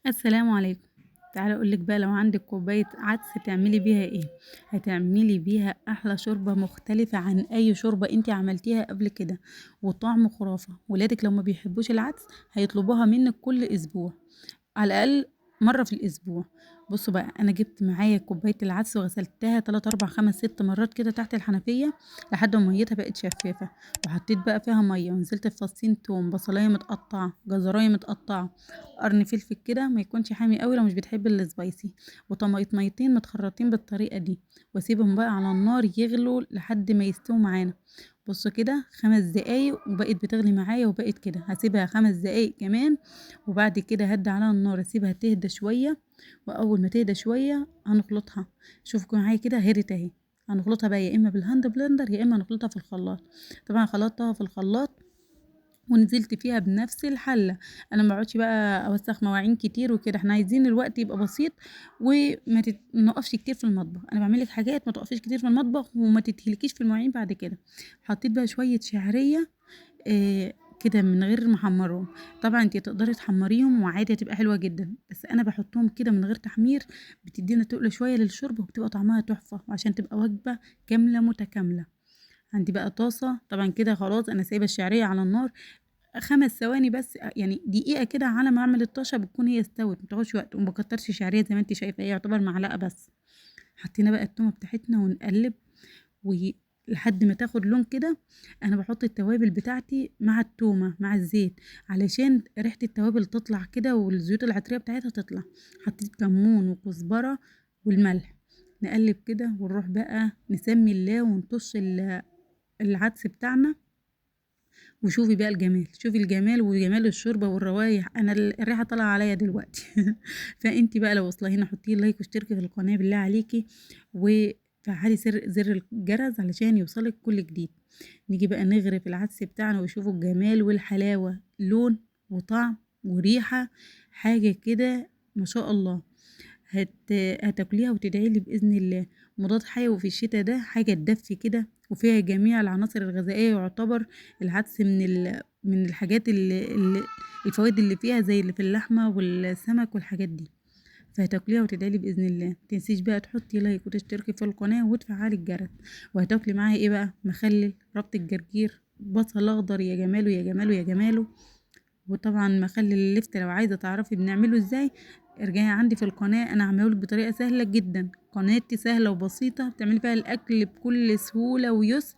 السلام عليكم. تعالي اقول لك بقى، لو عندك كوباية عدس تعملي بيها ايه؟ هتعملي بيها احلى شوربة مختلفة عن اي شوربة انت عملتيها قبل كده، وطعم خرافه. ولادك لو ما بيحبوش العدس هيطلبوها منك كل اسبوع، على الاقل مرة في الاسبوع. بصوا بقى، انا جبت معايا كوباية العدس وغسلتها 3 4 5 6 مرات كده تحت الحنفية لحد ما ميتها بقت شفافة، وحطيت بقى فيها مية، ونزلت في فصين توم، بصلايه متقطعه، جزرايه متقطعه، قرن فلفل كده ما يكونش حامي قوي لو مش بتحب ال spicy، وطماطميتين متخرطين بالطريقة دي، واسيبهم بقى على النار يغلوا لحد ما يستووا معانا. بصوا كده 5 دقايق وبقت بتغلي معايا، وبقت كده هسيبها 5 دقايق كمان، وبعد كده هدي عليها النار، اسيبها تهدى شوية، واول ما تهدى شوية هنخلطها. شوفوا معايا كده هدت اهي، هنخلطها بقى يا اما بال hand blender يا اما هنخلطها في الخلاط. طبعا خلطتها في الخلاط ونزلت فيها بنفس الحلة، انا ما بقعدش بقى اوسخ مواعين كتير وكده، احنا عايزين الوقت يبقى بسيط وما نقفش كتير في المطبخ. انا بعمل لك حاجات ما تقفيش كتير في المطبخ وما تتهلكيش في المواعين بعد كده. حطيت بقى شوية شعرية كده من غير ما احمرهم، طبعا انتي تقدري تحمريهم وعادي هتبقى حلوة جدا، بس انا بحطهم كده من غير تحمير، بتدينا تقل شوية للشوربه وبتبقى طعمها تحفة، وعشان تبقى وجبة كاملة متكاملة. عندي بقى طاسه، طبعا كده خلاص انا سايبه الشعرية على النار 5 ثواني بس، يعني دقيقة كده على ما اعمل الطاسه بتكون هي استوت، ما بتاخدش وقت، وما بكترش شعرية زي ما انت شايفه، هي يعتبر معلقه بس. حطينا بقى التومه بتاعتنا ونقلب ولحد ما تاخد لون كده. انا بحط التوابل بتاعتي مع التومه مع الزيت علشان ريحه التوابل تطلع كده والزيوت العطريه بتاعتها تطلع. حطيت كمون وكزبره والملح، نقلب كده ونروح بقى نسمي الله ونطش العدس بتاعنا. وشوفي بقى الجمال، شوفي الجمال وجمال الشوربة والروايح، انا الريحة طالعه عليا دلوقتي. فانتي بقى لو واصله هنا حطي like واشتركي في القناة بالله عليكي، وفعلي زر الجرس علشان يوصلك كل جديد. نيجي بقى نغرف العدس بتاعنا وشوفوا الجمال والحلاوه، لون وطعم وريحه، حاجة كده ما شاء الله. هتاكليها وتدعي لي باذن الله. مضاد حيوي في الشتاء ده، حاجة تدفي كده، وفيها جميع العناصر الغذائية. يعتبر العدس من الحاجات اللي الفوائد اللي فيها زي اللي في اللحمة والسمك والحاجات دي. فهتاكليها وتدعي لي باذن الله. متنسيش بقى تحطي like وتشتركي في القناة وتفعلي الجرس. وهتاكلي معاها ايه بقى؟ مخلل، ربط الجرجير، بصل اخضر، يا جماله يا جماله يا جماله. وطبعا مخلل اللفت لو عايزه تعرفي بنعمله ازاي ارجعي عندي في القناة، انا عامله لك بطريقة سهلة جدا. قناتي سهلة وبسيطة، بتعملي فيها الاكل بكل سهولة ويسر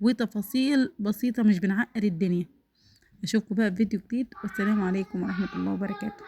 وتفاصيل بسيطة، مش بنعقد الدنيا. اشوفكم بقى في فيديو جديد، والسلام عليكم ورحمة الله وبركاته.